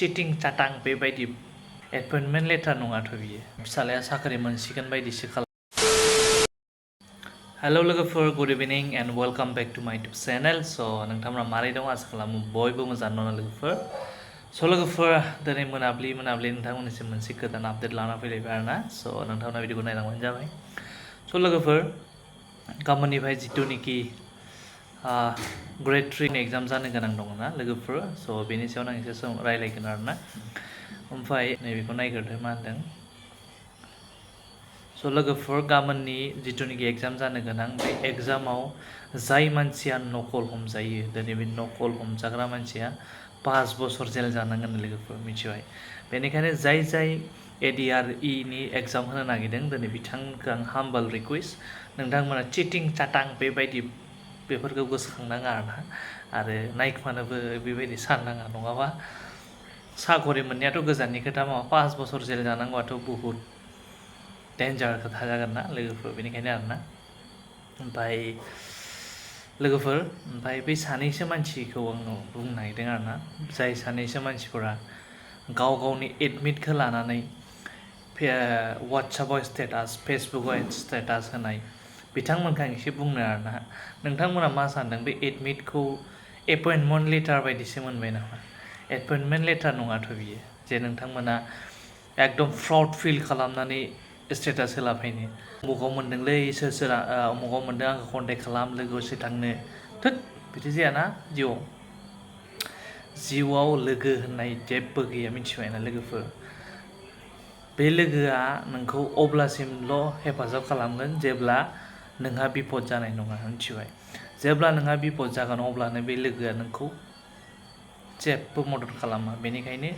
चिटिं चाटां बेबायदि appointment letter नङाथ' बियो फिसालाया साख्रि मोनसिगोन बायदिसो खालाम हेलो लोगोफोर good evening and welcome back to माय इउटुब चेनेल स' नोंथांमोना मारै दं आसा खालामो बयबो मोजां दङ लोगोफोर स' लोगोफोर दिनै मोनाब्लि नोंथांमोननिसिम मोनसे गोदान आपडेट लाना फैलायबाय आरोना स' नोंथांमोना भिडिअखौ नायलांबानो जाबाय स' लोगोफोर गाबोननिफ्राय जिथुनिखि ग्रेड 3 एग्जाम जानो गोनां दङ ना लोगोफोर स' बेनि सायाव आं एसे सम रायलायगोन आरोना ओमफ्राय नैबेखौ नायग्रोदो मा होनदों स' लोगोफोर गाबोननि जिथुनिखि एग्जाम जानो गोनां बे एग्जामाव जाय मानसिया नकल हमजायो दिनै बे नकल हमजाग्रा मानसिया 5 बोसोर जेल जानांगोन लोगोफोर मिथिबाय बेनिखायनो जाय ADRE नि एग्जाम होनो नागिरदों दिनै बिथांखौ आं हाम्बल रिकुवेस्ट नोंथांमोना चिटिं चाटां बेबायदि बेफोरखौ गोसोखांनाङा आरो नायखोमानोबो बेबायदि साननाङा नङाबा साकरि मोननायाथ' गोजाननि खोथा 5 बोसोर जेल जानांगौआथ' बहुत डेन्जार खोथा जागोन ना लोगोफोर बेनिखायनो आरोना ओमफ्राय बै सानैसो मानसिखौ आङो बुंनो नागिरदों आरोना जाय सानैसो मानसिफोरा गावनि एडमिटखौ लानानै वाट्सएपआव स्टेटास फेसबुकआव स्टेटास होनाय बिथांमोनखौ आं एसे बुंनो आरोना नोंथांमोना मा सानदों बे एडमिटखौ एपइन्टमेन्ट लेटार बायदिसो मोनबाय नामा एपइन्टमेन्ट लेटार नङाथ' बियो जे नोंथांमोना एकदम फ्रड फिल खालामनानै स्टेटास होलाफैनो उमुगाव मोन्दोंलै सोर उमुगाव मोन्दों आंखौ कन्टेक्ट खालाम लोगोसे थांनो थोद बिदि जायाना जिउआव लोगो होननाय जेबो गैया मिथिबायना लोगोफोर बे लोगोआ नोंखौ अब्लासिमल' हेफाजाब खालामगोन जेब्ला नोंहा बिपद जानाय नङा मिथिबाय जेब्ला नोंहा बिपद जागोन अब्लानो बे लोगोआ नोंखौ जेबो मदद खालामा बेनिखायनो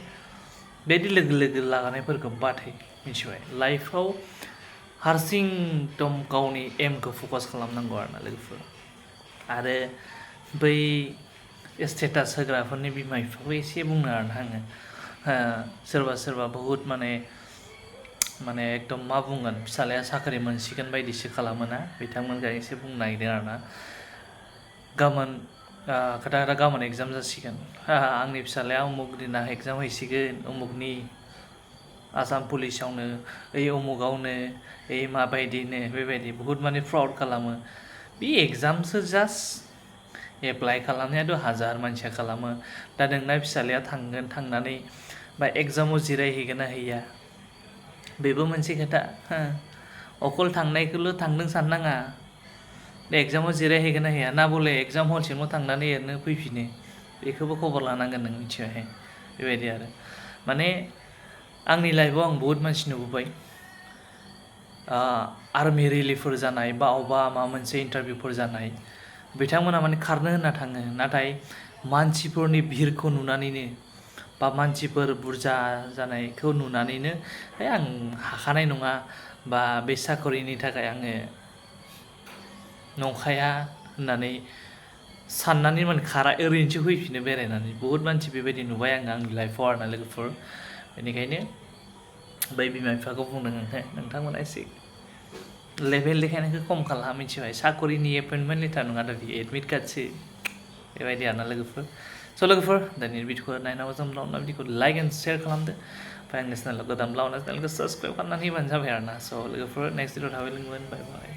बेदि लोगो लागायनायफोरखौ बाथै मिथिबाय लाइफआव हारसिं एकदम गावनि एमखौ फकास खालामनांगौ आरोना लोगोफोर आरो बै स्टेटास होग्राफोरनि बिमा बिफाखौ एसे बुंनो आरोना आङो सोरबा बहुत माने एकदम मा बुंगोन फिसालाया साख्रि मोनसिगोन बायदिसो खालामोना बिथांमोनखौ एसे बुंनो नागिरदों आरोना गाबोन एग्जाम जासिगोन आंनि फिसालाया उमुक दिना एग्जाम हैसिगोन उमुकनि आसाम पुलिसावनो उमुगावनो माबायदिनो बेबायदि बहुत माने फ्रड खालामो बे एग्जामसो जास्ट एप्लाइ खालामनायाथ' हाजार मानसिया खालामो दा नोंना फिसालाया थांनानै बा एग्जामाव जिरायहैगोन ना हैया बेबो मोनसे खोथा अकल थांनायखौल' थांदों साननाङा एग्जामाव जिरायहैगोन ना हैया ना बले एग्जाम हलसिमाव थांनानै ओरैनो फैफिनो बेखौबो खबर लानांगोन नों मिथिबाय बेबायदि आरो माने आंनि लाइफआव आं बहुत मानसि नुबोबाय आर्मि रेलिफोर जानाय बा माबा मोनसे इन्टारभिउफोर जानाय बिथांमोना माने खारनो होनना थाङो नाथाय मानसिफोरनि भिरखौ नुनानैनो बा मानसिफोर बुरजा जानायखौ नुनानैनो आं हाखानाय नङा बा बे साकरिनि थाखाय आङो नंखाया होननानै साननानै माने खारा ओरैनोसो फैफिनो बेरायनानै बहुत मानसि बेबायदि नुबाय आंनि लाइफआव आरोना लोगोफोर बेनिखायनो बै बिमा बिफाखौ बुंदों नोंथांमोना एसे लेभेल देखायनायखौ खम खालाम मिथिबाय साकरिनि एपइन्टमेन्ट लेटार नङा दा बियो एडमिट कार्डसो बेबायदि आरोना लोगोफोर स' लोगोफोर दिनैनि भिडिअखौ नायना मोजां मोनब्ला भिडिअखौ लाइक एन्ड शेयार खालामदो ओमफ्राय आंनि चेनेलखौ गोदानब्ला चेनेलखौ साबस्क्राइब खालामनानै होबानो जाबाय आरोना स' लोगोफोर नेक्स्ट भिडिअ थाबै लोगो मोनगोन बाय बाय